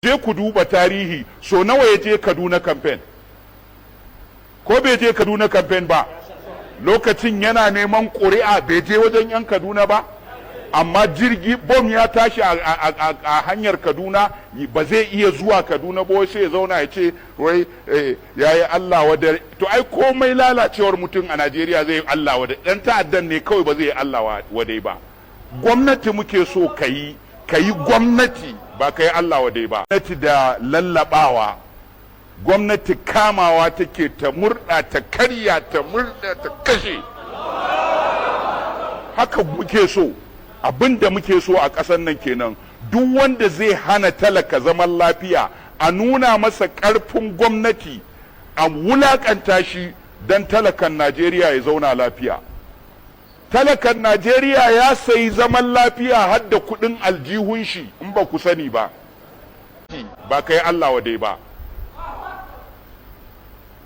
Je ku duba tarihi, so nawa ya je Kaduna campaign? Ko bai je Kaduna campaign ba? Lokacin yana neman ƙuri'a, bai je wajen 'yan Kaduna ba? Amma jirgi bom ya tashi a hanyar Kaduna, ba zai iya zuwa Kaduna ba, sai ya zauna ya ce wai ya yi Allah wadai. To ai komai lalacewar mutum a Najeriya zai yi Allah wadai, dan ta'addan ne kawai ba zai yi Allah wadai ba. Gwamnati muke so ka yi, ka yi gwamnati, ba ka yi Allah wadai ba. Gwamnati da lallabawa, gwamnati kamawa take ta murda, ta karya, ta murda, ta kashe. Haka muke so. Abin da muke so a ƙasar nan kenan. Duk wanda zai hana talaka zaman lafiya, a nuna masa ƙarfin gwamnati, a wulaƙanta shi don talakan Najeriya ya zauna lafiya. Talakan Najeriya ya sayi zaman lafiya har da kuɗin aljihun shi, in ba ku sani ba. Ba ka yi Allah wadai ba.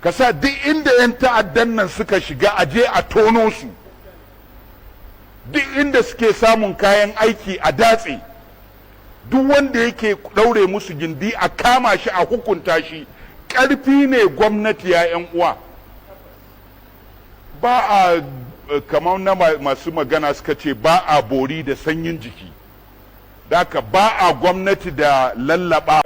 Ka sa duk inda 'yan ta'addan nan suka shiga, a je a tono su. Duk inda suke samun kayan aiki, a datse. Duk wanda yake ɗaure musu gindi, a kama shi, a hukunta shi. Ƙarfi ne gwamnati, ya 'yan uwa. Ba a kamar na masu magana suka ce, ba a bori da sanyin jiki. Daka ba a gwamnati da lallaba.